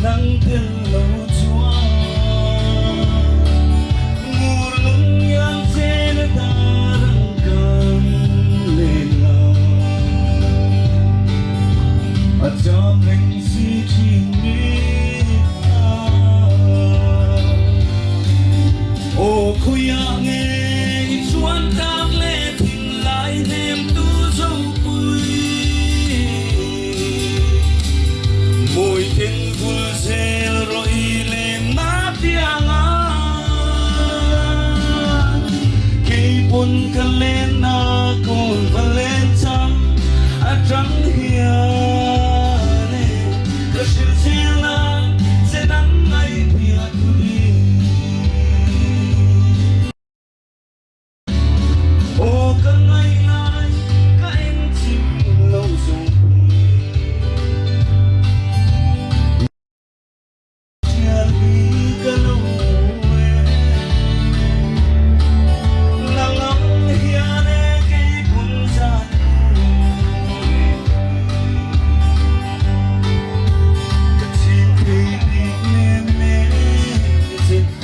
Nang tel lo chuan ngur nung iang chen a dar ang kan len la. A cham reng si thin mit a. Aw khawiah nge i chuan tak le thinlai hnemtu zopui. Mawiten vul zel rawh i lenna tianga keipawn ka lenna kawl va len chang atang hian e ka hrilh zelna che nang ngaihpiah thu ding. Aw ka ngaih lai ka en chim lo zawngpui. Thial hi ka lo hmu e. Nang ang hian e kei phun zan pui. Ka chim thei bik nem e ZP.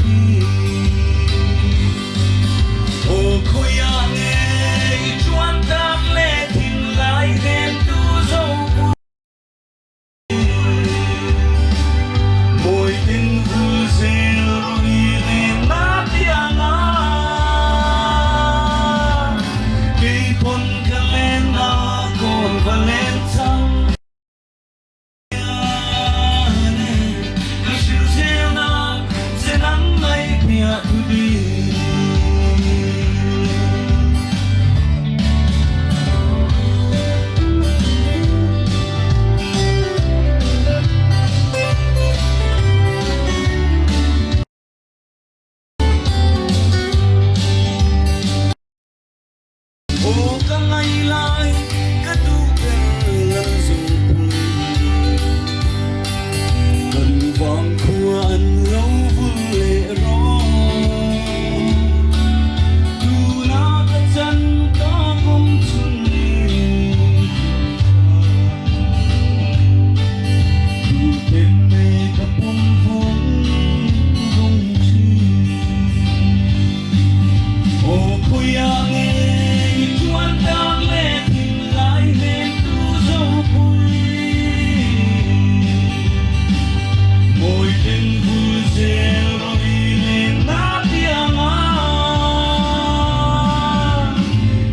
Aw khawiah nge i chuan tak le thinlai hnemtu zopui. Mawitin vul zel rawh i lenna tianga keipawn ka lenna kawn va len chang. Ka hrilh zelna che nang ngaihpiah thu ding. Aw ka ngai lai ka duh ber lan zungpui Kan vang khua an lo vul leh rawh Tuna ka chan ka kawng chhun ni Duh ten nei ka pawm vawng vawng thin. Aw khawiah nge i chuan tak le thinlai hnemtu zopui. Mawiten vul zel rawh i lenna pianga.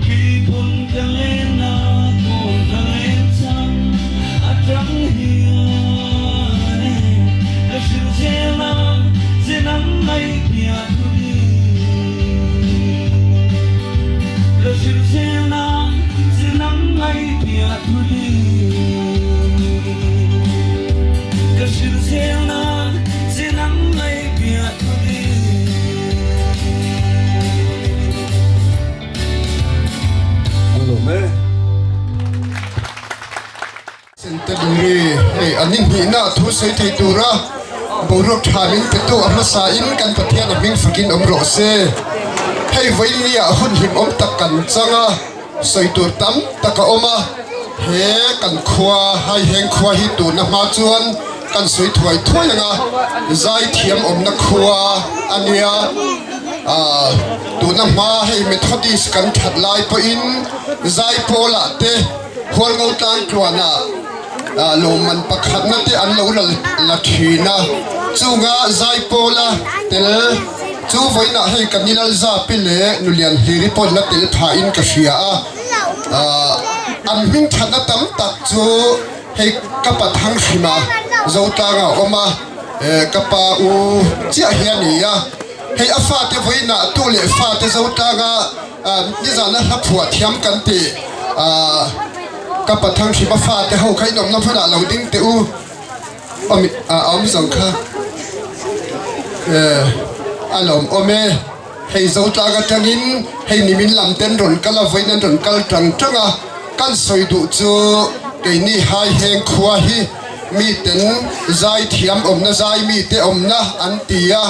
Keipawn ka lenna kawl ka len chang atang hian e ka hrilh zel a che nang ngaihpiah Ka hrilh zel a che nang ngaihpiah thu ding. Ka hrilh zel a che nang ngaihpiah thu ding. An lawm e. Centenary hei an inhnihna thu sawi thei tura boruak tha min petu a hmasa in kan Pathian a hming fakin awm rawh se. Hei vawinia hun hlimawm tak kan chang a, sawi tur tam tak a awm a, he kan khua Haiheng khua hi tuna hma chuan kan sawi thuai thuai ang a, zaithiam awmna khua a nia. Aaa tuna hma hei Methodist kan that lai pawhin Zaipawlah te, Hualngo tlang tluanah lawmman pakhatna te an lo la thin a, chunga Zaipawla tel chu vawiinah hei ka Nilal Zapi leh Nulian Hliri pawh la tel phahin ka hria a, an hming thatna tam tak chu hei ka pa Thanghrima Zotlanga a awm a, ka pa u chiah hi a ni a, hei a fate vawiinah tu leh fate Zotlanga Nizana hla phuah thiam kan ti ka Pathang Hripa fate ho kha inawmna hmunah lo ding teh u a awm zawng kha a lawm awm e. Hei Zotlang atangin hei nimin lam ten rawn kal a vawiin an rawn kal tang tang a, kan sawi duh chu keini hai heng khua hi miten zai thiam awmna zai mite awmna an ti a,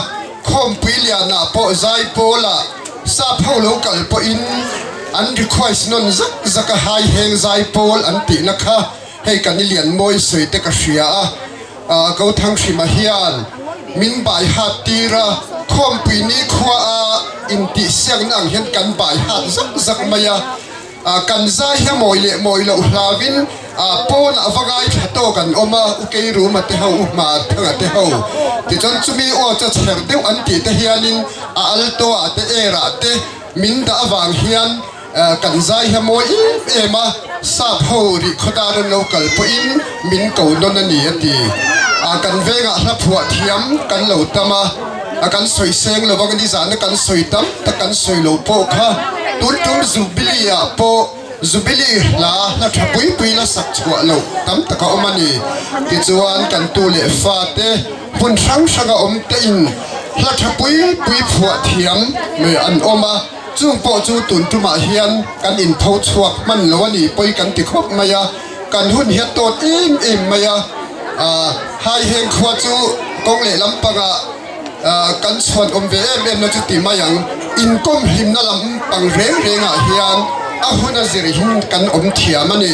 khawmpui lianah pawh zai pawlah Sap ho lo kal pawhin an request nawn zak zak a, hai heng zai pawl an tihna kha hei kan i lian mawi sawi te ka hria a. Kothanghrim-a hian min bai hat tir a, Khawmpui nikhua a intihsiakna ang hian kan bai hat zak zak mai a. Kan zai hi a mawi leh mawi loh hlauin pawnah va ngaithla tawk an awm a, U Keiruma te ho, U Hmarthanga te ho. Tichuan chumi aw chu a chher deuh an tih te hianin a alto ah te air ah te min dah avang hian kan zai hi a mawi em em a, sap ho rih khawdar an lo kal pawhin min ko nawn a ni a ti. Kan vengah hla phuah thiam kan lo tam a. A kan sawi seng lo a, nizana kan sawi tam tak kan sawi lo pawh kha tun tum Jubilee ah pawh Jubilee hla hla tha pui pui la sak chhuah loh tam tak a awm a ni. Tichuan kan tu leh fa te hmun hrang hrang a awm te in hla tha pui pui phuah thiam mai an awm a, chung pawh chu tun tumah hian kan inpho chhuak hman lo a ni pawi kan ti khawp mai a, kan hun hi a tawt em em mai a. Hai heng khua chu kawng leh lampangah kan chhuan awm ve em em na chu ti mai ang. Inkawm hlimna lampang reng rengah hian a hun a zir hin kan awm thiam a ni.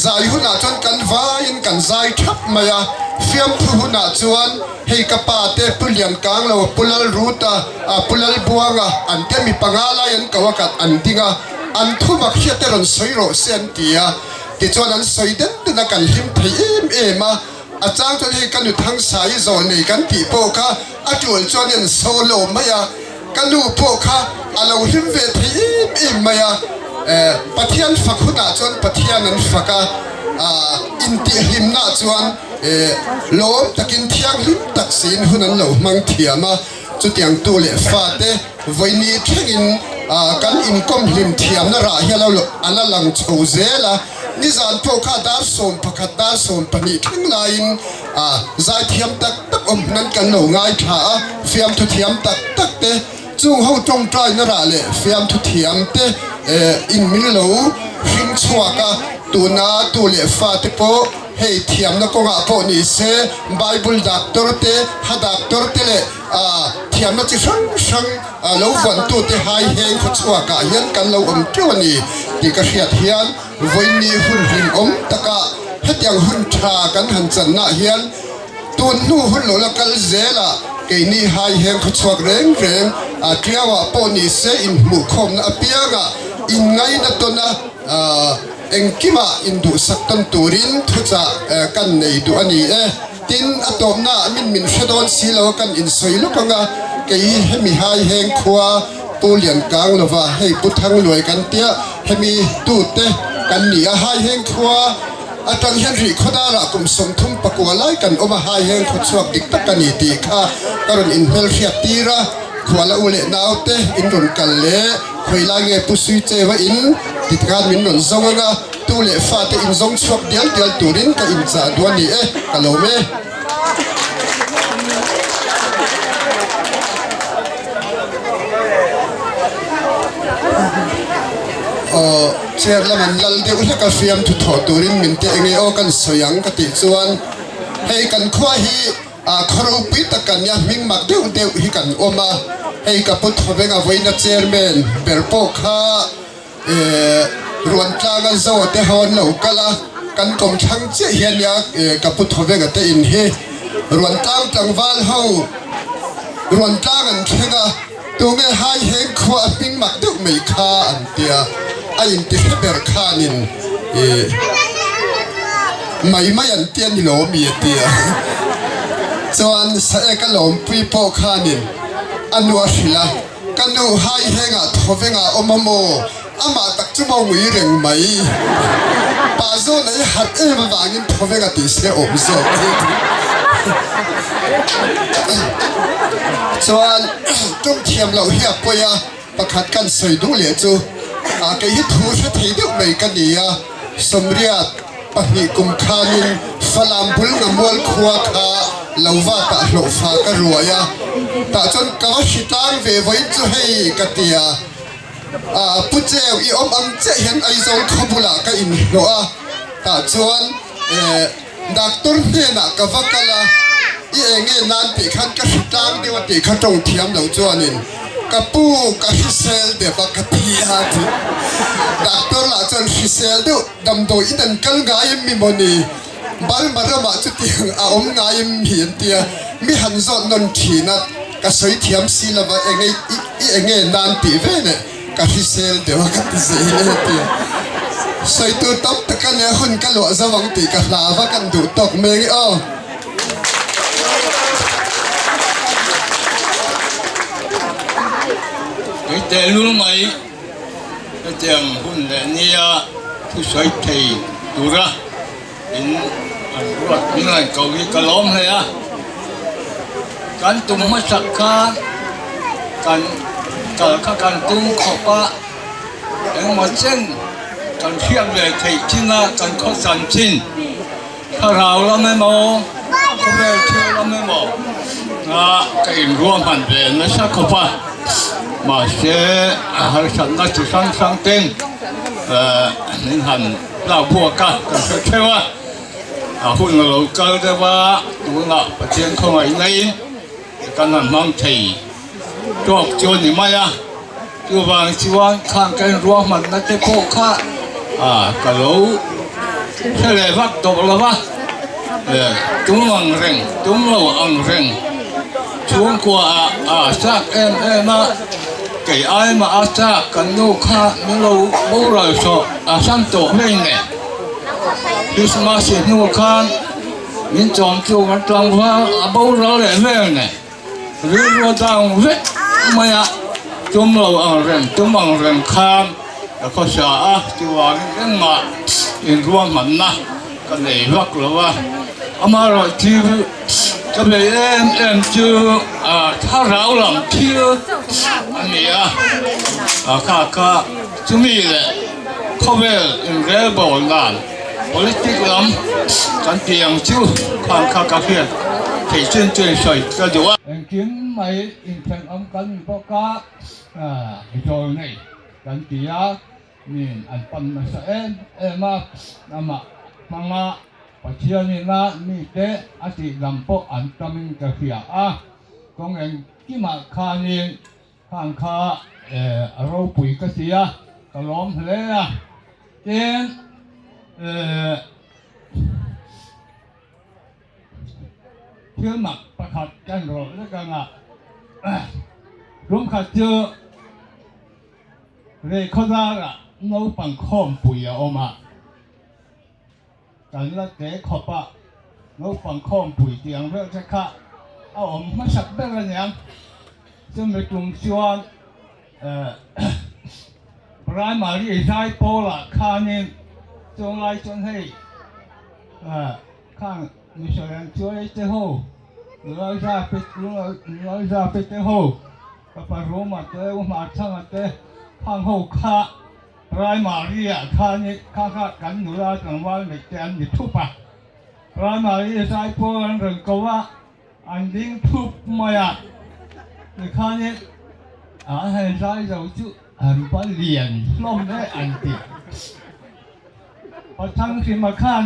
Zai hunah chuan kan vaiin kan zai thap mai a, fiamthu hunah chuan hei ka pa te Pu Liankanglo, Pu Lalruta, Pu Lalbuanga an te mi panga lai an ko a kat an ding a, an thumak hriat te rawn sawi rawh se an ti a. Tichuan an sawi den den a, kan hlim thei em em a, a chang chuan hei ka nu Thangsai zawh nei kan tih pawh kha a tul chuan an solo mai a, ka nu pawh kha a lo hlim ve thei em em mai a, Pathian fak hunah chuan Pathian an fak a, intihhlimnah chuan lawm takin thianghlim tak siin hun an lo hmang thiam a, chutiang tu leh fate Vawiini thlengin kan inkawm hlim thiamna rah hi a la lang chho zel a, nizan pawh kha dar 11 dar 12 thleng laiin zaithiam tak tak awm hnan kan lo ngaithla a, fiamthu thiam tak tak te chung ho tawngtaina rah leh fiamthu thiam te in min lo hring chhuak a, tuna tu leh fate pawh hei thiamna kawngah pawh ni se Bible doctor te, ha doctor te leh. Thiamna chi hrang hrang lo vuantute hai heng khawchhuakah hian kan lo awm teuh a ni tih ka hriat hian vawiini hun hlimawm takah hetiang hun tha kan han channaah hian tun hnu hun lo la kal zelah keini hai heng khawchhuak reng reng Tiauah pawh ni se inhmuhkhawmna apiangah inngaina tawna engkimah induhsak tawn turin thuchah kan nei duh a ni e. Tin, a tawpnaah min min hre dawn si lo a kan insawi lawk ang a, kei hi hemi hai heng khua Pu Lian Kang lova hei Pu Thang Luai kan tia hemi tute kan ni a, hai heng khua atang hian rih khawdarah kum 30 pakua lai kan awm a, hai heng khaw chhuak dik tak ka ni tih kha ka rawn inhmelhriat tir a, khuala u leh naute in rawn kal leh khawi lai nge Pu Sui Chewa in ti khan min rawn zawng ang a. Tu leh fate inzawng chhuak dial dial turin ka inchah duh a ni e, ka lawm e. Aw, chair lam an lal deuh hlek a fiam thu thawh turin min ti enge aw kan sawi ang ka tih chuan hei kan khua hi khaw ropui tak kan nia hming mak deuh deuh hi kan awm a, hei ka pu Thawvenga vawiina chairman ber pawh kha Ruan tlanga zo te ho an lo kal a, kan kawm thlang chiah hian nia ka pu Thawvenga te in hi Ruan tlang tlangval ho Ruan tlang an thleng a, tunge hai heng khua a hming mak deuh mai kha an tia, a inti hre ber khanin mai mai an tia ni lo mi a tia. Chuan Saeka lawmpui pawh khanin a nu a hrilh a. Ka nu hai hengah thawvengah awm a maw? Amah tak chu maw ngui reng mai. Pa zawn a i harh em avangin thawvenga tih se awm zawk a ni. Chuan tum thiam loh hi a pawi a, pakhat kan sawi duh leh chu kei hi thu hre thei deuh mai ka ni a, Sawmriat pahnih kum khanin Falam bul Ngamual khua kha lo va tah hlawhfa ka ruai a, tah chuan ka va hri tlang ve vawiin chu hei ka ti a, Pu Cheu i awm ang chiah hian Aizawl khaw bulah ka inhlawh a, tah chuan Doctor hnenah ka va kal a, i eng nge nan tih khan ka hri tlang deuh a tih kha tawng thiam lo chuanin ka pu ka hrisel deuh a ka ti a ti. Doctor lah chuan hrisel deuh damdawi in an kal ngai em mi mawni? Burma ramah chutiang a awm ngai em mi an tia, mi han zawt nawn thin a, ka sawi thiam si lova enge i enge nan tih ve leh ka hrisel deuh a ka ti zel e a tia. Sawi tur tam tak a nia hun ka luah zo ang tih ka hlau a kan duh tawk mek i aw. Kei tehlul mai hetiang hun leh nia thusawi thei tura in an ruat min rawn ko hi ka lawm hle a. Kan tum hmasak khan kan kal kha kan tum khawp a, engmaw chen kan hriat ve theih chin a, kan khawchan chin. Thlarau lam emaw, khawvel thil lam emaw ka inruahman ve nasa khawp a, mahse harsatna chi hrang hrang ten min han tlak buak a, kan hre theuh a, a hun a lo kal deuh a, tunah Pathian khawngaih naiin kan han hmang thei tawk chu a ni mai a, chuvang chuan khang ka inruahmanna te pawh kha ka lo hre leh vak tawh lo va, tum ang reng tum lo ang reng chhungkua ah a chak em em a, kei ai mah a chak kan nu kha min lo boral sawh a hran tawh hmei nen Christmas hnu khan min chawm chu kan tlangval a boral leh vel nen. Rilru a dang vek mai a, tum lo ang reng tum ang reng khan ka khawsa a, chuvangin engmah inruahmanna ka nei vak lo a. Amaherawhchu ka bei em em chu thlarau lam thil a ni a, kha kha chumi leh khawvel inrelbawl dan Politic lam kan tih ang chu khan kha ka hriat theih chin chin sawi ka duh a. Engkim mai inthenawm kan ni bawk a, zawl nei kan ti a, min an pan nasa em em a, amah hmanga Pathianin a mite a tihdam pawh an tamin ka hria a, kawng engkimah khanin Khang kha a ropui ka ti a, ka lawm hle a. Tin, thil mak pakhat kan rawlh lek ang a, tum khat chu Reikhawzarah naupang khawmpui a awm a. Kan la te khawp a, naupang khawmpui tih ang vel te kha a awm hmasak ber a niang. Chumi tum chuan primary zai pawlah khanin chunglai chuan hei khang misawi an chuai te ho, Lalzape te ho, Kapa Ruma te, U Hmarchanga te khang ho kha Primary ah khan i kha kha kan nula tlangval neih te an ni thup a, primary zai pawl an rawn ko a, an ding thup mai a, tikhanin an han zai zo chu an va lian hlawm e an ti. Pathang hrima khan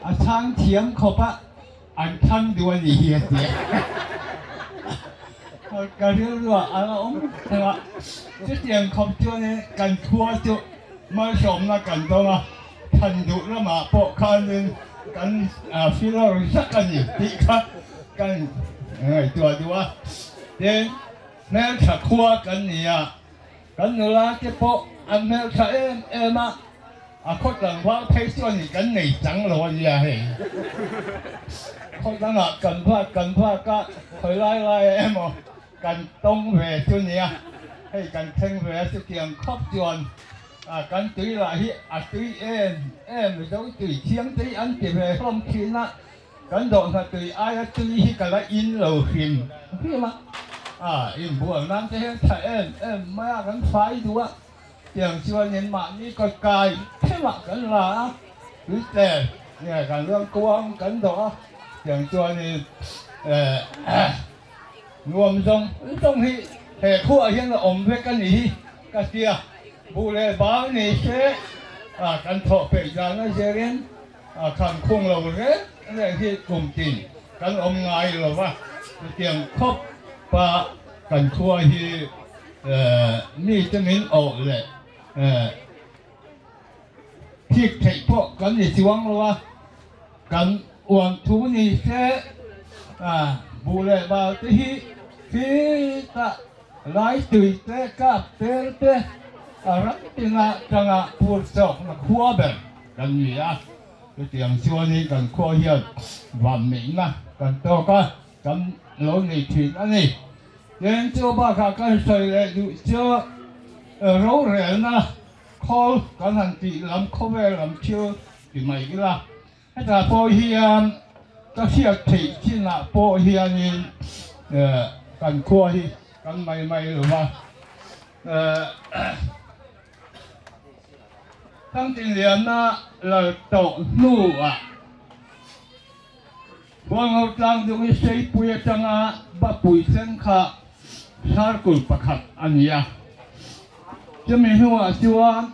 a chhang thiam khawp a, An thlang duh a nih hi a ti a. Ka rilruah a la awm reng a, chutiang khawp chuanin kan khua chu malsawmna kan dawng a, thlan duh lamah pawh khanin kan filawr zak a ni tih kha kan ngaihtuah duh a. Tin, hmeltha khua kan ni a, kan nula te pawh an hmeltha em em a. A khaw tlangval phei chuan kan nei chang lo a nia hei. Khaw dangah kan vak kan vak a, khawi lai lai ah emaw kan tawng ve chu nia. Hei kan thleng ve a chutiang khawp chuan kan tui lah hi a tui em em Mizo tui thiang te hi an ti ve hlawm thin a, kan dawhna tui aia tui hi ka la in lo hrim hrim a. Inbual nan te hian tha em em mai a, kan fai duh a. Tiang chuanin mahni kawt kai theuhah kan la a, tuitle nge kan rawn kuang kan dawh a, tiang chuanin nuam zawng zawng hi he khuaah hian a awm vek a ni hi ka tia. Buh leh bal ni se kan thawh peih dan a zirin khan khung lo reng reng hi kum tin kan awm ngai lo va, chutiang khawp pa kan khua hi Mite min awh leh thik theih pawh kan ni chuang lo a, Kan uan thu ni se buh leh bal te hi khitah lai tui te kap tel te a ram tinga tanga phur chawkna khua ber kan ni a. Chutiang chuanin kan khua hian vanneihna kan tawk a, kan lo nei thin a ni. Tin, chu bakah kan sawi leh duh chu rorelna khawl kan han tih lam khawvel lam thil ti mai ila. Hetah pawh hian ka hriat theih chinah pawh hianin kan khua hi kan mai mai lo va. Thangtinliana lal tawh hnuah Huangho tlangdung hi Seipui atanga Bapui thleng kha circle pakhat a ni a. Chumi hnuah chuan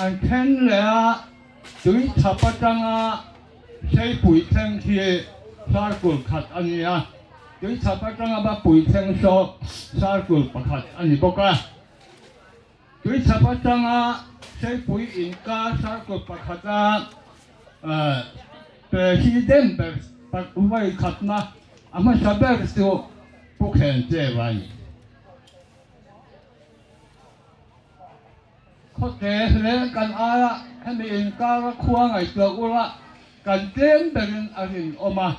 an then leh a, tui thap atanga Seipui thleng khi circle khat a ni a, tui thap atanga Bapui thleng saw circle pakhat a ni bawk a. Tui chhap atanga Seipui inkar circle pakhata President ber vawi khatna a hmasa ber chu Pu Khencheva a ni. Khawte hle kan aia hemi inkara khua ngaihtuah ula kan tlem berin a rinawm a,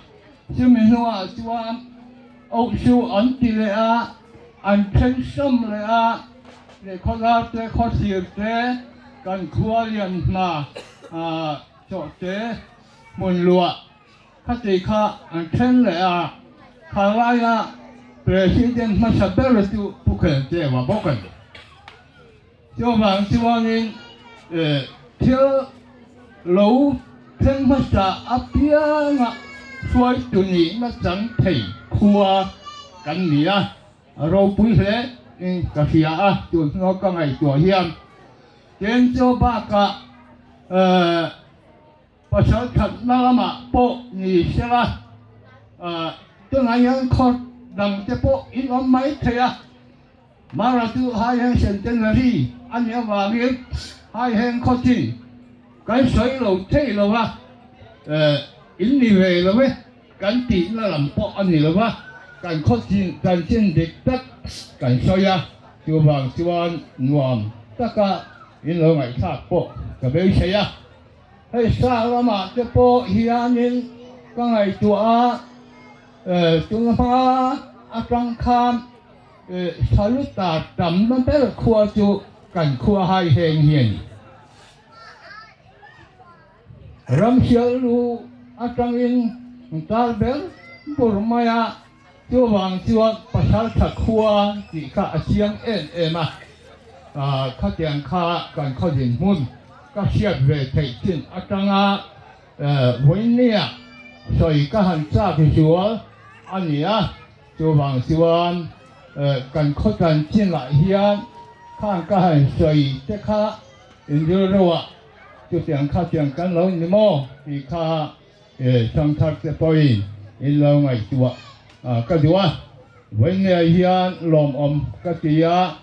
chumi hnuah chuan Ohsu an ti leh a, an then sawm leh a, leh khawlar te, khawthlir te, kan khua lian hna chawh te, hmun luah khati kha an then leh a, kha laia President hmasa ber chu Pu Khelcheva bawk a ni. Chuvang chuanin thil lo thleng hmasa apianga hruaitu nihna chang thei khua kan ni a, a ropui hle in ka hria a, tun hnua ka ngaihtuah hian. Tin, chu bakah pasal thatna lamah pawh ni sela, tunah hian khaw dangte pawh in awm mai thei a. Mara chu Haiheng Centenary a nih avangin Haiheng khawchin kan sawi lo thei lo a, in ni ve lo e kan tihna lam pawh a ni lo a, kan khawchin chanchin dik tak kan sawi a, chuvang chuan nuam taka in lo ngaihthlak pawh ka beisei a. Hei sa lamah te pawh hianin ka ngaihtuah a, tun hma atang khan Saluta tamna ber khua chu kan khua hai heng hi a ni. Ramsial lu atangin tar ber bur mai a, chuvang chuan Pasaltha khua tih kha a chiang em em a, khatiang kha kan khaw dinhmun ka hriat ve theih chin atanga vawinia sawi ka han chak zual a ni a. Chuvang chuan kan khaw chanchinah hian khang ka han sawi te kha inrilruah chutiang khatiang kan lo ni maw tih kha Changthar te pawhin in lo ngaihtuah ka duh a, vawinia hian lawmawm ka ti a.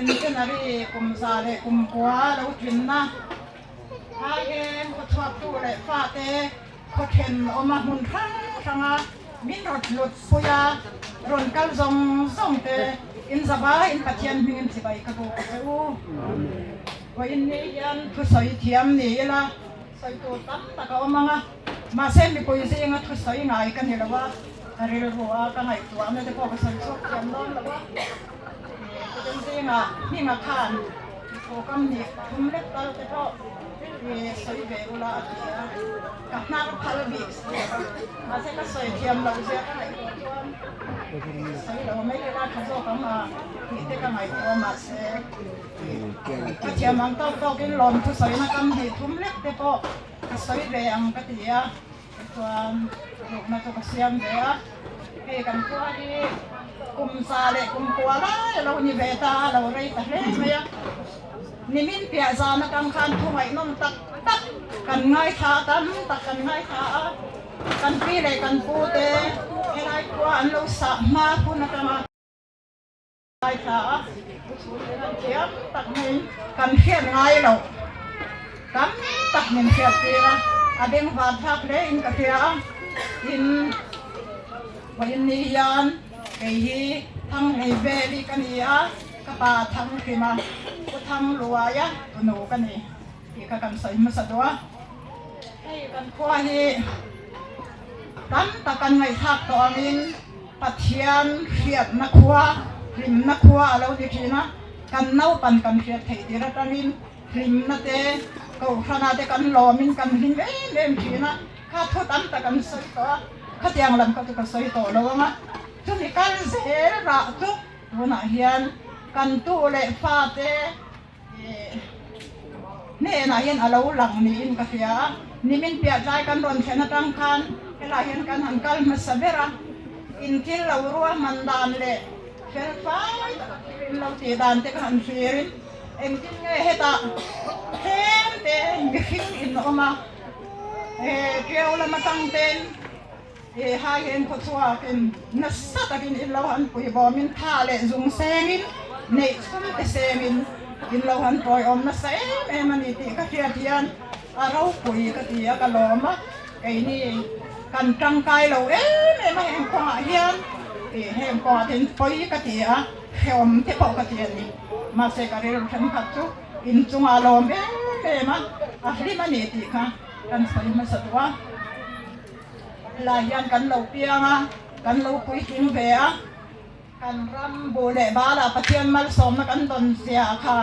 Centenary kum 109 lo tlinna Phaieng khawchhuaktu leh fate khaw thenawma hmun hrang hranga min rawn lut pui a, rawn kal zawng zawng te in zavaiin Pathian hmingin chibai ka buk a che u. Vawiin ni hian thusawi thiam ni ila sawi tur tam tak a awm ang a, mahse mipui zinga thusawi ngai ka ni lo a, ka rilru a ka ngaihtuahna te pawh ka sawi chhuak thiam dawn lo a. Tukin zingah hminga khan thukam nih thum lek tal te pawh i sawi ve ula a ti a, ka hnar phal bik si lo a, mahse ka sawi thiam loh zia ka ngaihtuah chuan sawi lo mai ila tha zawk ang a tih te ka ngaihtuah mahse ka thiam ang tawk tawkin lawmthu sawina kam hnih thum lek te pawh ka sawi ve ang ka ti a. Chuan rukna chu ka siam ve a, hei kan khua hi kum za leh kum kua lai a lo ni ve ta a, lo rei ta hle mai a. Nimin piah zan atang khan thu ngaihnawm tak tak kan ngaithla a, tam tak kan ngaithla a, kan pi leh kan pu te helai khua an lo sah hma hun atanga. Ngaithla a, u chhungte hian thiam tak maiin kan hriat ngai loh tam tak min hriat tir a, a bengvar thlak hle in ka hria a, tin vawiin ni hian kei hi Thanghlei Veli ka ni a, ka pa Thanghrima Pu Thangluaia tunu ka ni tih kha kan sawi hmasa duh a, hei kan khua hi tam tak kan ngaihthlak tawh angin. Pathian hriatna khua, hlimna khua a lo ni thin a, kan naupan kan hriat theih tir atangin hlimna te, kohhrana te kan lawmin kan hlim em em thin a, kha thu tam tak an sawi tawh a, khatiang lam kha chu ka sawi tawh lo ang a, chumi kal zel rah chu tunah hian kan tu leh fate Hnenah hian a lo lang niin ka hria a, nimin piah tlai kan rawn thlen atang khan helaiah hian kan han kal hmasa ber a, inthil lo ruahman dan leh fel fai taka thil in lo tih dan te ka han hririn engtin nge hetah tlem te mihring in awm a, he ṭiau lam atang ten He hai hian khawchhuakin nasa takin in lo han pui bawmin tha leh zung sengin neih chhum te sengin in lo han tawiawm nasa em em a ni tih ka hriat hian a ropui ka ti a, ka lawm a, keini kan tangkai lo em em a heng kawngah hian ih heng kawngah te hian pawi ka ti a, hrehawm te pawh ka ti a ni. Mahse ka rilru thenkhat chu inchungah a lawm em em a, a hlim a ni tih kha kan sawi hmasa duh a. Helai hian kan lo piang a, kan lo puitling ve a, kan ram bu leh balah Pathian malsawmna kan dawn zia kha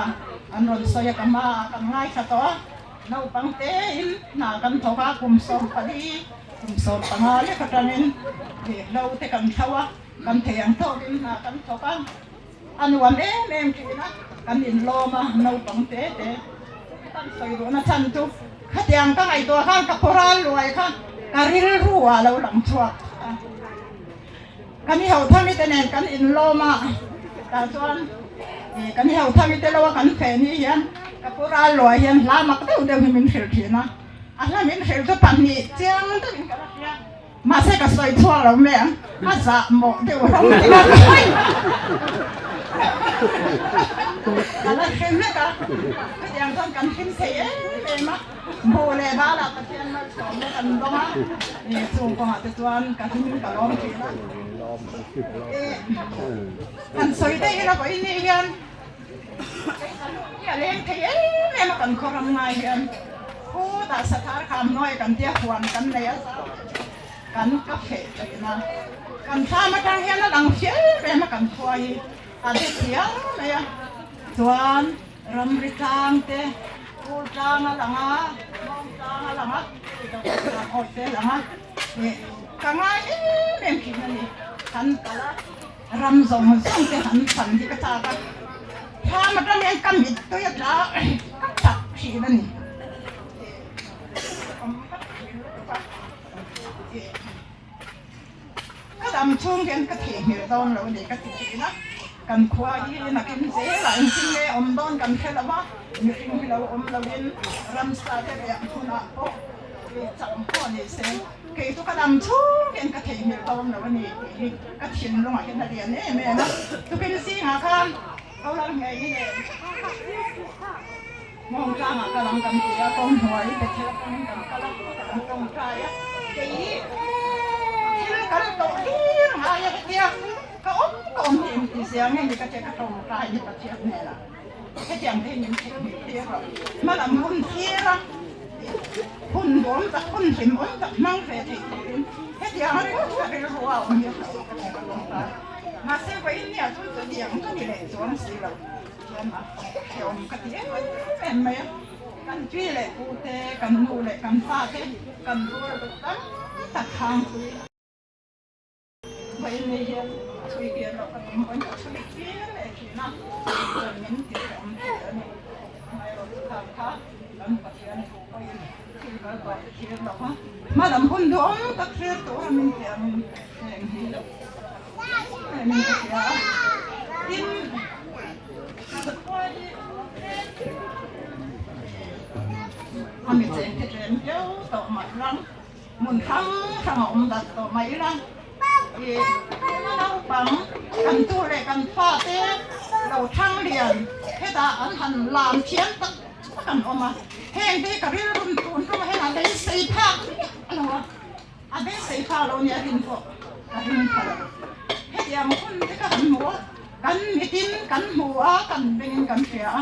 an rawn sawi a, ka hmaah kan ngaithla tawh a, naupang tein hna kan thawk a, kum 14, kum 15 lek atangin ruihhlo te kan thlo a, kan thei ang tawkin hna kan thawk a. A nuam em em thin a, kan inlawm a, naupang te te kan sawi duhna chhan chu khatiang ka ngaihtuah khan ka pawral luai kha ka rilru ah lo lang chhuak a. Kan i hothami te nen kan inlawm a, tah chuan kan i hothami te lo a kan feh ni hian ka pawral luai hian hla mak deuh deuh hi min hrilh thin a, a hla min hrilh chu pahnih chiang deuhin ka la hria. Mahse ka sawi chhuak lo mai ang, a zah mawh deuh rawng tih a sawi. Ka la hre vek a, chutiang chuan kan hlim thei em em a, buh leh balah Pathian malsawmna kan dawng a, chung kawngah te chuan ka hlim ka lawm thin a. Han sawi daih ila vawiin ni hian a leng thei em em a kan khaw ram ngai hian khutah sathar kham hnuai kan tia huan kan nei a kan ka feh thin a kan thlam atang hian a lang hriam em a kan khua hi a de thiam mai a chuan ramri tlang te phul tlang a lang a mawng tlang a lang a awi te a lang a ih ka ngai em em thin a ni kan kal a. Ram zawng zawng te han fan hi ka chak a, thlam atang hian ka mittui a tla ka chak thin a ni. Ka dam chhung hian ka theihnghilh dawn lo a ni ka ti thin a, kan khua hi nakin zelah engtin nge awm dawn kan hre lo a, mihring hi lo awm loin ramsa te riah hmunah pawh chak pawh ni se. Kei chu ka dam chhung hian ka theihnghilh dawn lo a ni tih hi ka thinlungah hian a lian em em a. Tukin zingah khan. Ho lal ngei ni nen Hmawng tlangah kal ang kan ti a, kawng hnuai Bethel atangin kan kal a, kan tawngtai a, kei hi thil kal tawh hlir ngai a hetia ka awm ka awm tih inti zia nge ni ka che ka tawngtai hi Pathian hnenah hetiang te hi min theihnghilh tir rawh. Hmalam hun thlir a, hun duam tak hun hlim awm tak hmang ve theih turin hetiang a rilru ka rilru a awm hi a hlauh ka che ka tawngtai. Mahse vawiin nia chu chutiang ka ni leh chuang si lo. Thiam a hrehawm ka ti em em mai a, kan pi leh pu te, kan nu leh kan pa te, kan rual duh tam tak khang pui vawiin nei hian chhui kir loh ka tum pawhin ka chhui kir leh thin a, chuan min ti hrehawm thei a ni. Amaherawh chu khang kha kan Pathian thu pawhin thil kal tawh te thlir lo a, hmalam hun duhawm tak thlir tura min ti angin heng hi Ami cheng te tlem viau tawh mah ila hmun hrang hrang a awm dat tawh mah ila ih tuna naupang kan tu leh kan fa te lo thang lian hetah an han lam thiam tak tak an awm a heng te ka rilru tun tum hian a beisei phak miah lo a. A beisei pha lo nia rin pawh ka ring pha lo. Hetiang hun te ka han hmu a, kan mitin kan hmu a, kan bengin kan hria a,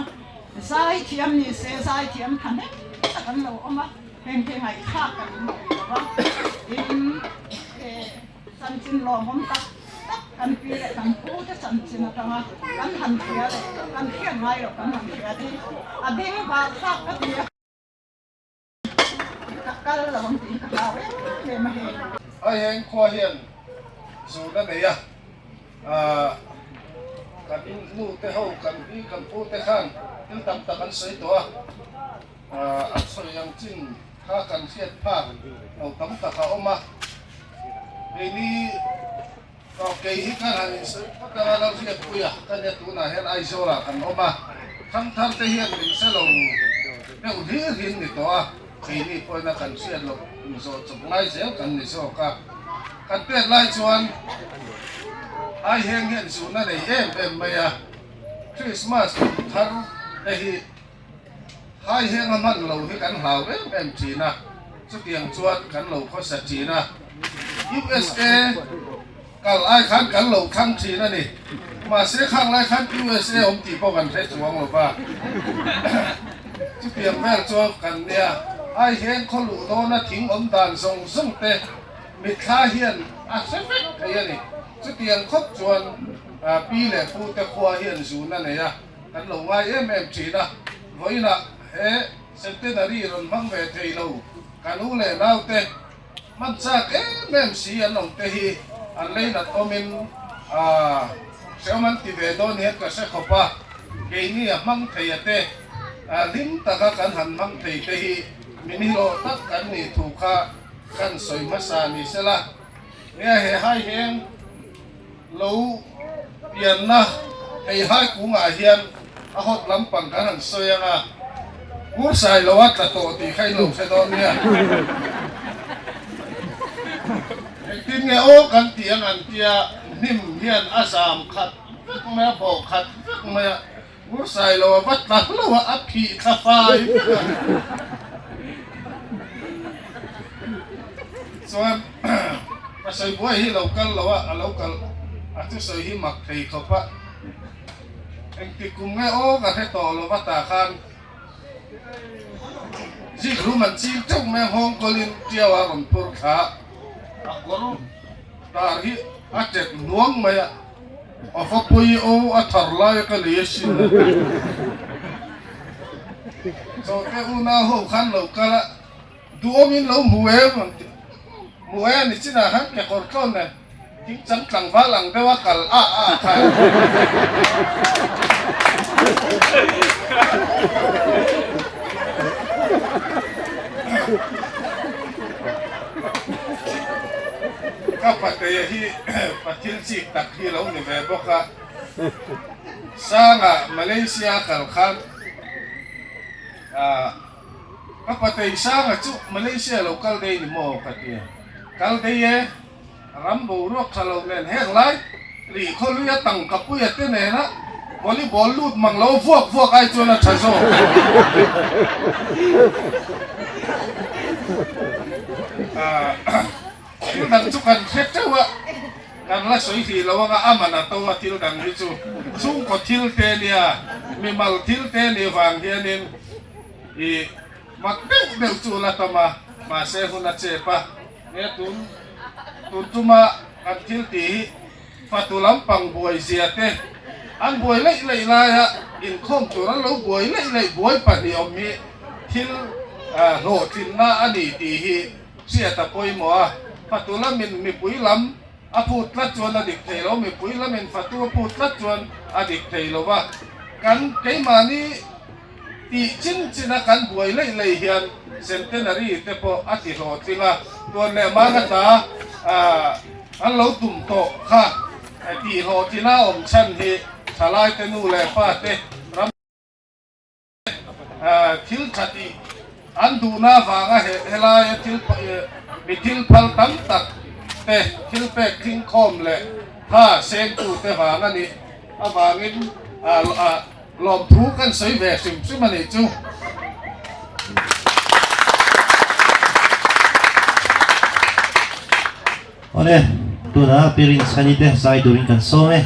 zai thiam ni se zai thiam tha hnem tak an lo awm a, heng te ngaihthlak kan in thei lo va, tin he chanchin lawmawm tak tak kan pi leh kan pu te chanchin atanga kan han hria leh kan hriat ngai loh kan han hria te hi a beng var thlak ka ti a. Ka kal lo ang tih hi ka hlau em em a hei. Ai heng khua hian zurna nei a, kan nu te ho kan pi kan pu te khan thil tam tak an sawi tawh a, an sawi ang chin kha kan hriat phak lo tam tak a awm a, keini kei hi kan han insawi phawt anga lo hriatpui a, ka nia tunah hian Aizawl ah kan awm a, thangthar te hian min hre lo deuh hlir hi an ni tawh a, keini pawhin a kan hriat loh inzawh chawp ngai zel kan ni zawk a, kan pek lai chuan ai heng hian zuna nei em em mai a, Krismas kum thar te hi hai heng a hman lo hi kan hlau em em thin a, chutiang chuan kan lo khawsa thin a, USA kal ai khan kan lo thlang thin a ni, mahse khang lai khan USA awm tih pawh kan hre chuang lo va, chutiang vel chu kan nia, ai hian khaw luh dawna thing awm dan zawng zawng te mitthla hian a hre vek thei a ni, chutiang khawp chuan pi leh pu te khua hian zun a nei a. Kan lo ngai em em thin a, vawiinah he centenary rawn hmang ve thei lo kan u leh naute hman chak em em si an awm te hi an leinat awmin hrehawm an ti ve dawn hian ka hre khawp a, keini a hmang thei a te hlim taka kan han hmang thei te hi min hlawh tak kan nih thu kha kan sawi hmasa ni sela, nia he hai heng. Lo pianna hei hai kungah hian a hawt lampang kan han sawi ang a, Kursai lo a tla tawh tih kha in lo hre dawn nia. Engtin nge aw kan tih ang an tia, hnim hian a zam khat vek mai a, bawh khat vek mai a, Kursai lo a va tla hlauh a, a phih thla fai vek a. Chuan ka sawi buai hi lo kal lo a, a lo kal a thusawi hi mak thei khawp a, engtik kum nge aw ka hre tawh lo va tah khan zik rum an ching teuh mai a, nghawng kawlin tiau a rawn phur thla a, a kawr dar hi a tet hnuang mai a, a va pawi aw a thar lai a ka lei asin a ti. Chawhte unau ho khan lo kal a. Duhawmin lo hmu em ang tih hmu e ni chinah khan kekawr tlawn nen thing chang tlangval ang deuha kal a a kha Ka patea hi pathil chik tak hi lo ni ve bawk a, Sanga Malaysia kal khan ah Ka patei Sanga chu Malaysia lo kal dei ni maw ka ti a. Kal dei e, ram boruak tha lo nen heng lai rih khawluia tangka puia te nena Volleyball lut mang lo vuak vuak ai chuan a tha zawk. Thil dang chu kan hre teuh a, kan la sawi hlih lo anga a man a to a thil dang hi chu chhungkaw thil te nia, mimal thil te nih vang hianin ih mak deuh deuh chu la tam a, mahse hun a chep a, he tun tun tuma kan thil tih hi Fatu lampang buai zia te an buai leih leih laia inkhawm tur an lo buai leih leih buai pahnih awm hi thil hlawhtlinna a ni tih hi hriat a pawimawh a. Fatu lamin mipui lam a phut tlat chuan a dik thei lo, mipui lamin fatu a phut tlat chuan a dik thei lo va. Kan keimahni tih chin china kan buai leih leih hian centenary te pawh a ti hlawhtling a, tuan leh manga ta an lo tum tawh kha tih hlawhtlina awm chhan hi thalai te nu leh pa te ram thil tha tih an duhna avanga helaia thil mi thil phal tam tak te thil pek thingkhawm leh tha sengtu te vang a nih avangin Lawmthu kan sawi ve hrim hrim a nih chu. Awle, tunah Pi Rinchhani te zai turin kan sawm e.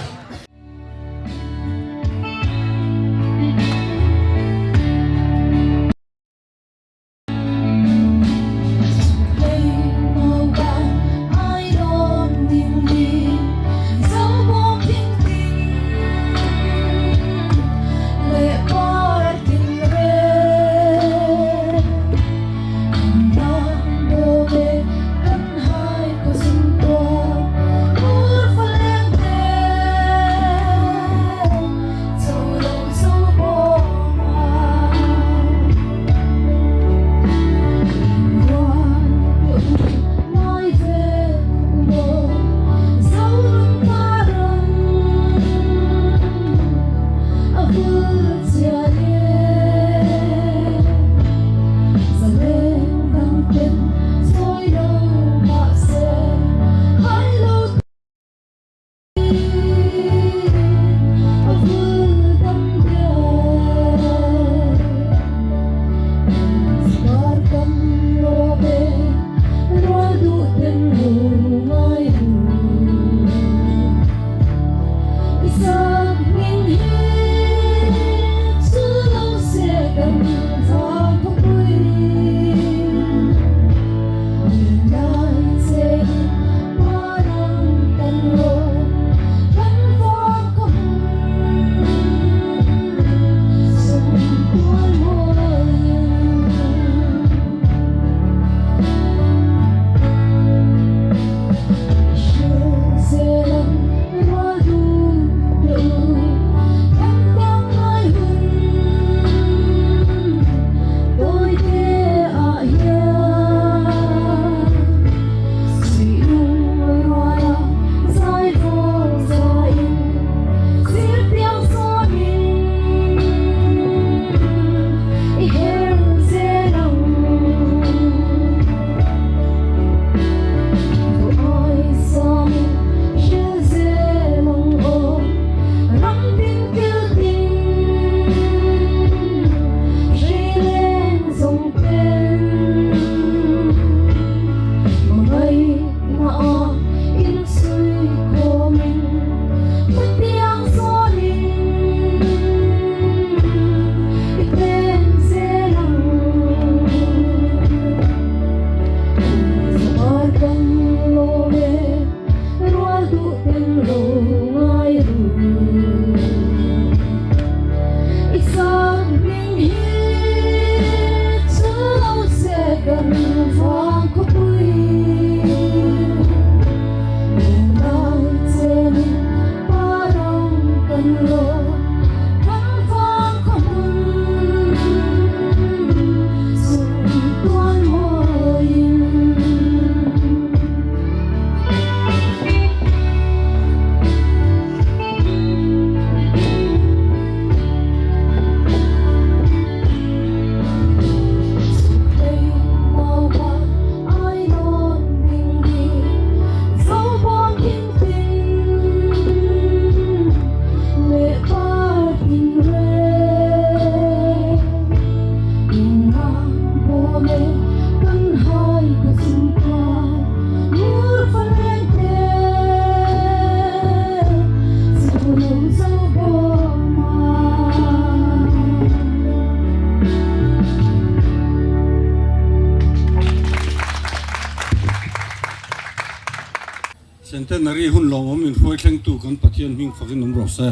Centenary hun lawmawm min hruai thlengtu kan Pathian hming fakin awm rawh se.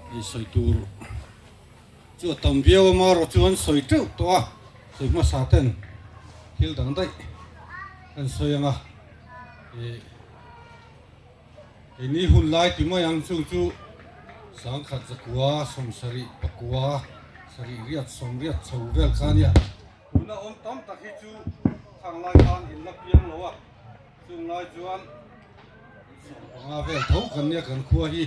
Hei sawi tur chu a tam viau a marawh chu an sawi teuh tawh a, sawi hmasa ten thil dang daih kan sawi ang a. Ih keini hun lai ti mai ang chung chu sangkhat zakua sawmsarih pakua sarih riat sawmriat chho vel kha ania. Tuna awm tam tak hi chu khang lai khan in la piang lo a, chung lai chuan 15 vel tho kan nia kan khua hi.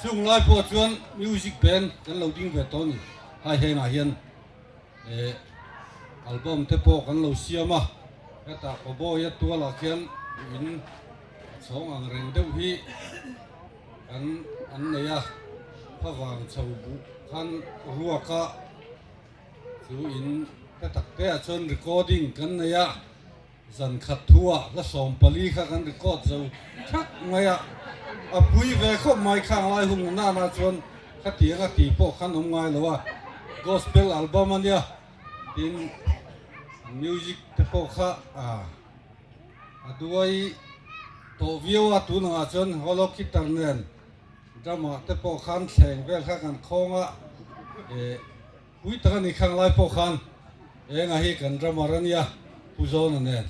Chung lai pawh chuan music band kan lo ding ve tawh a ni. Hai hengah hian eh album te pawh kan lo siam a, hetah Pabawia tualah khian in a chhawng ang reng deuh hi kan an nei a, khuavang chho buh khan ruak a. Chu in ka tak te ah chuan recording kan nei a, zan khat thu ah hla 14 kha kan record zo thak mai a, a pui ve khawp mai khang lai hun nana chuan khatiang a ti pawh khan awm ngai lo a, gospel album a nia tin music te pawh kha a a duai tawh viau a tunah ah chuan holo guitar nen Drum ah te pawh khan thleng vel kha kan khawng a, eh pui tak a ni khang lai pawh khan enga hi kan drummer a nia Pu Zawna nen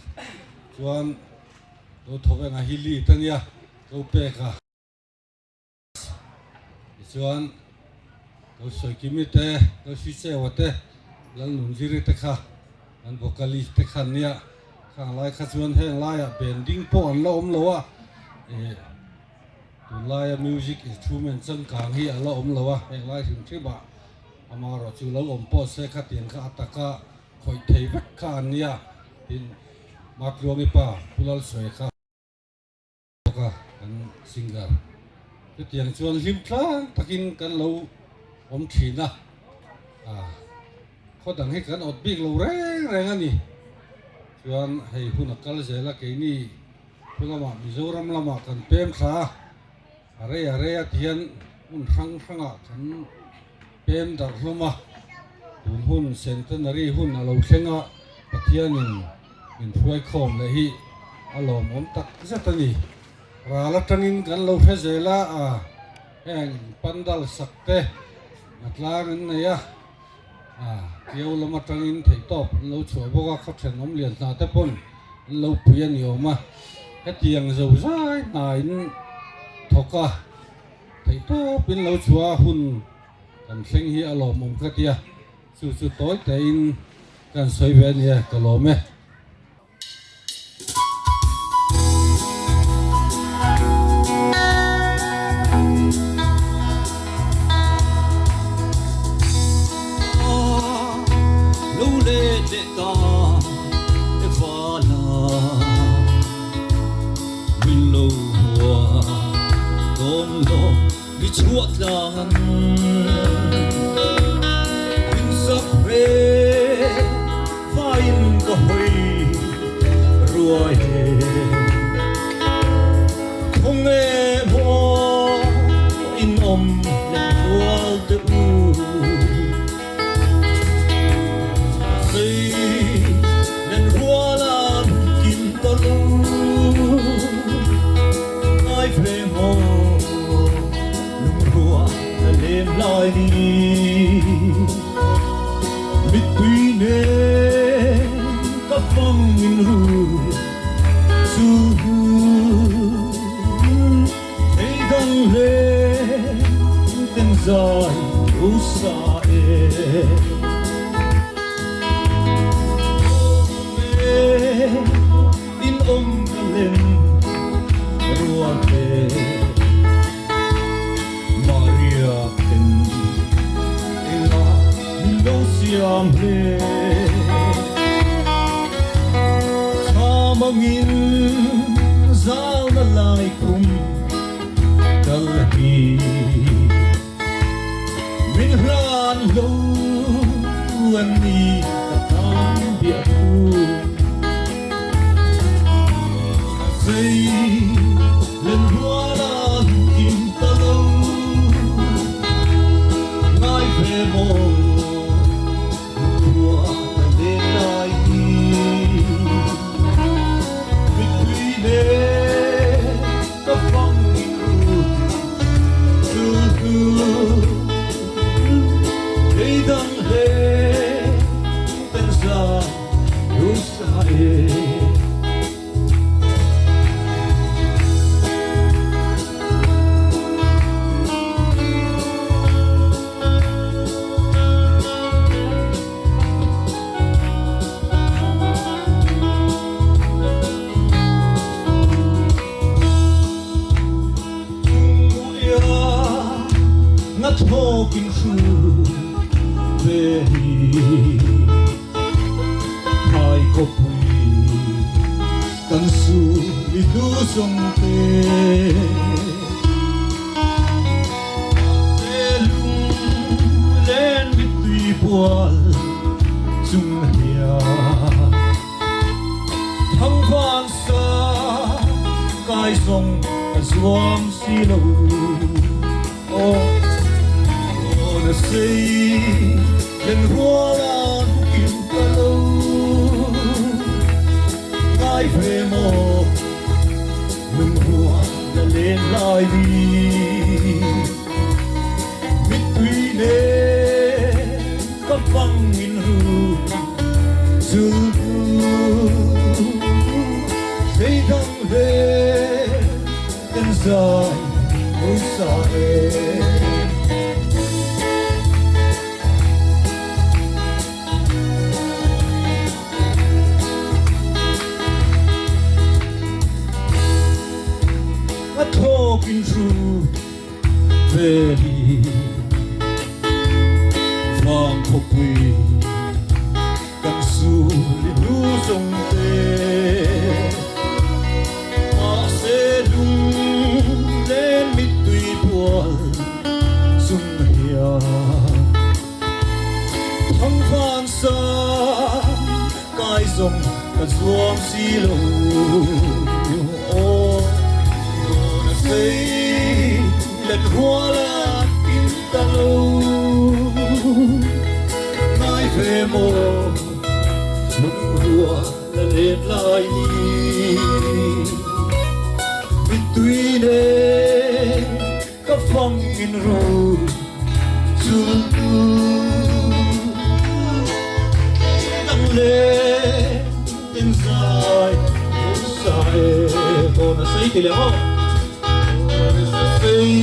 chuan lo thawk enga hi lead a nia ko pek a tichuan ko Sawikimi te ko Sichewa te Lalnunziri te kha kan vocalist te kha an nia khang lai kha chuan heng laiah band ding pawh an la awm lo a eh. Tunlaia music instrument changkang hi a la awm lo a, heng lai hrim hrim ah amaherawh chu lo awm pawh se khatiang kha a taka khawih thei vek kha an nia tin Matluangi pa Pu Lalsawi kha bawk a kan singer chutiang chuan hlim tlang takin kan lo awm thin a, khaw dang hi kan awt bik lo reng reng a ni chuan hei hun a kal zel a keini. Thu lamah Mizoram lamah kan pem thla a, a rei a rei a ti hian hmun hrang hrangah kan pem darh hlawm a, tun hun centenary hun a lo thleng a, Pathianin min hruai khawm leh hi a lawmawm tak zet a ni. Ral atangin kan lo hre zel a, heng pandal sak te a tlang an nei a, Tiau lam atangin theihtawp an lo chhuah bawk a, khaw thenawm lian hna te pawn an lo pui a ni awm a, hetiang zo zai hna in thawk a, theihtawp in lo chhuah a hun kan thleng hi a lawmawm ka tia, chu chu tawi tein kan sawi ve a nia ka lawm e. Khawpui kan su i hnu zawng te. Mahse lunglen mittui bual chung hian thangvan sa kai zawng ka zuam si lo. Aw na sei len rual an kim ta lo ngai ve maw lungrua la len lai ni mittui nen ka fang in ru zultu sei dang hle Kan zai ho sa e. A thawk in hru ve hi vang khawpui kan sul i hnu zawng te. Mahse lunglen mittui bual chung hian thangvan sa kai zawng ka zuam si lo. Aw na sei let rual a in ta lo ngai ve maw lungrua. La let lai ni mittui nen ka fang in ru chul tu dang le tin zai ho sa e ho na sei ti le ho na sei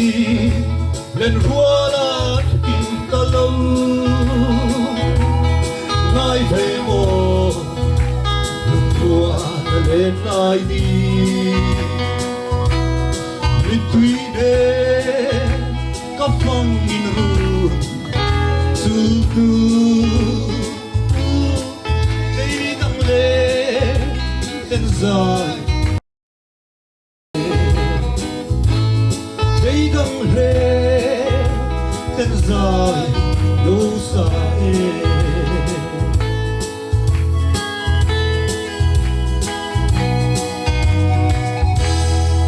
len rual a thin ta lo ngai ve maw Lungrua na len lai ni mittui nen ka fang in run chul tu Kei dang le ten zai Leidang hle ten zai lo sa e.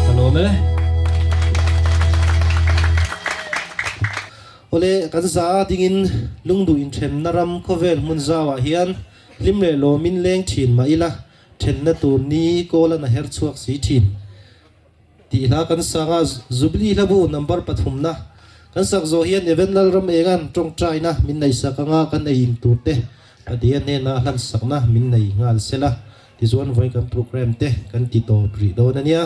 Ka lawm e. Awle, kan za dingin lungduh inthenna ram khawvel hmun zauah hian hlim leh lawmin leng thin mah ila, Thenna tur ni kawl an a her chhuak si thin tih hla kan sang a, Jubilee hlabu number pathumna kan sak zawh hian Evan Lalram Engan tawngtaina min nei sak anga kan ei in tur te Padia hnena hlan sakna min nei nghal sela tichuan vawi kan program te kan ti tawp rih dawn a nia.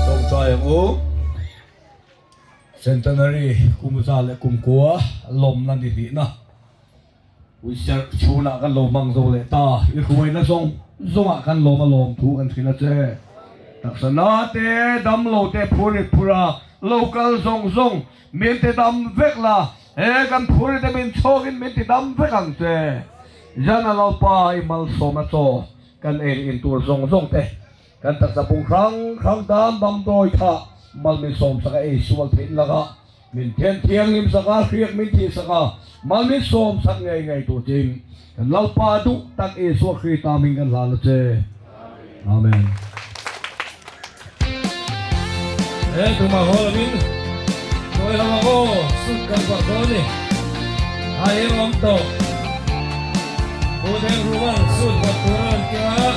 Tawngtai ang u. Centenary kum za leh kum kua lawmna ni hlihna Uiserh chhunah kan lo hmang zo leh ta. I hruaina zawng zawngah kan lawm a lawm thu kan hrilh a che. Taksa na te, dam lo te phurit phur a, lo kal zawng zawng min ti dam vek la, he kan phurit te min chhawk in min ti dam vek ang che. Jana Lalpa i malsawmna chaw kan ei in tur zawng zawng te kan taksa bung hrang hrang tan damdawi tha mal min sawmsak a ei sual theih lakah Min then thianghlim sak a, hriak min thih sak a, mal min sawm sak ngei ngei tur chin kan Lalpa duh tak Isua Krista hming kan hlan a che. Amen. He tumah haw lovin sawi ho ang aw, sut kan vah dawn ni. Ai eng awm tawh. Pu Theng Ruman sut vah tur a rawn keng a,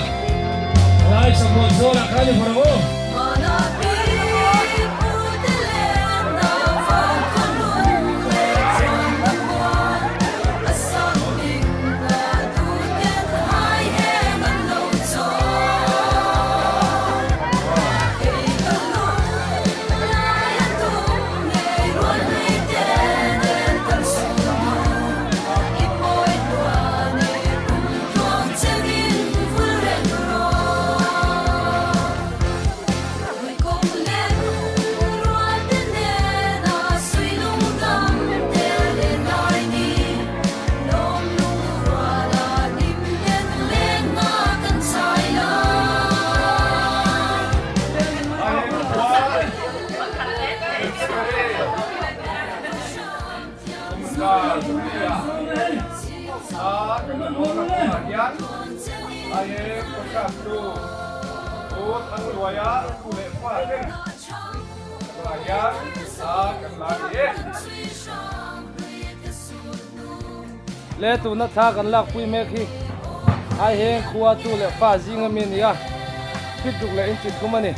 lai sabuan zawnah khan i vawrh ang aw. Le tuna thla kan lakpui mek hi ai heng khua tu leh fa zing ami a ni a, fit ruk leh inchit kum a ni.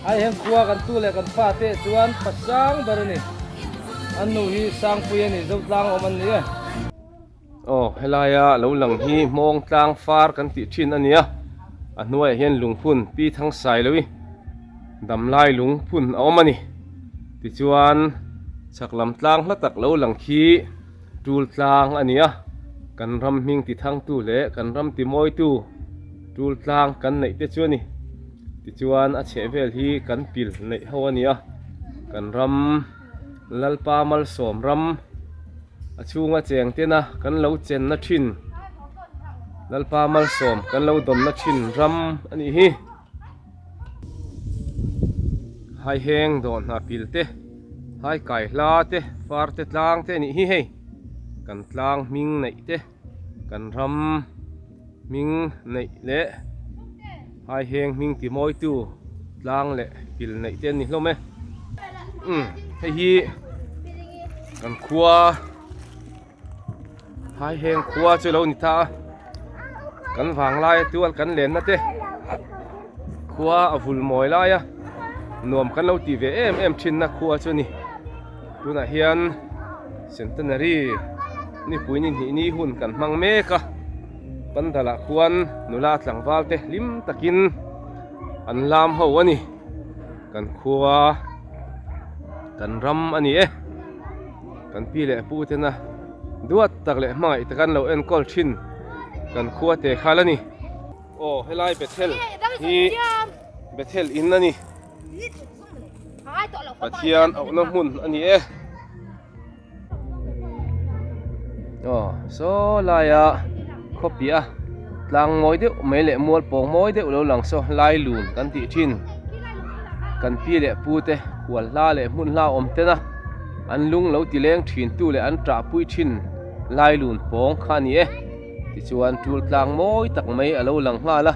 Ai heng khua kan tu leh kan fa te chuan pa sang ber a ni. An nu hi Sangpui a ni, Zotlang awm an ni e. Aw helaia lo lang hi hmawng tlang far kan tih thin a nia, a hnuaiah hian lungphun pi thang sai lo i damlai lungphun a awm a ni. Tichuan chhak lam tlang hla tak lo lang khi tul tlang a ni a, kan ram hming ti thangtu leh kan ram ti mawitu tul tlang kan neih te chu a ni. Tichuan a chhehvel hi kan pil neih ho a ni a, kan ram Lalpa malsawm ram a chhunga cheng tena kan lo chenna thin Lalpa malsawm kan lo dawnna thin ram a nih hi. Haiheng dawhna pil te, haikai hla te, far te tlang te a nih hi hei kan tlang hming neih te kan ram hming neih leh haiheng hming ti mawitu tlang leh pil neih te an ni hlawm e umm hei hi kan khua haiheng khua chu lo ni ta a kan vanglai tual kan lenna te khua a vul mawi lai a nuam kan lo ti ve em em thin na khua chu a ni tunah hian centenary nipui ni hnih ni hun kan hmang mek a pandal ah khuan nula tlangval te hlim takin an lam ho a ni kan khua kan ram a ni e kan pi leh pu tena duat tak leh hmangaih tak an lo enkawl thin kan khua te khal a ni aw helai Bethel hi Bethel in a ni. Pathian auhna hmun a ni e. Aw saw laia khawpia tlang mawi deuh mai leh mual pawng mawi deuh lo lang saw lai lun kan tih thin kan pi leh pu te hual hla leh hmun hla awm ten a an lung lo ti leng thin tu leh an tah pui thin lai lun pawng kha a ni e. Tichuan tul tlang mawi tak mai a lo lang nghal a,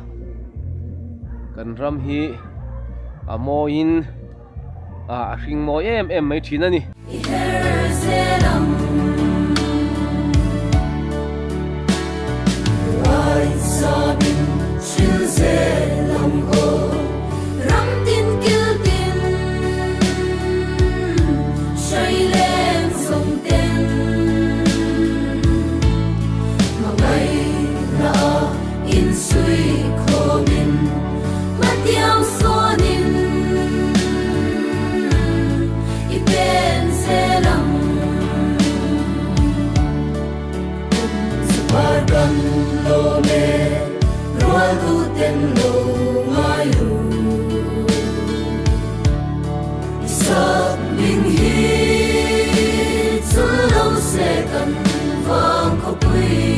kan ram hi a mawiin a hring mawi em em mai thin a ni. hi chul lo se kan vang khawpui.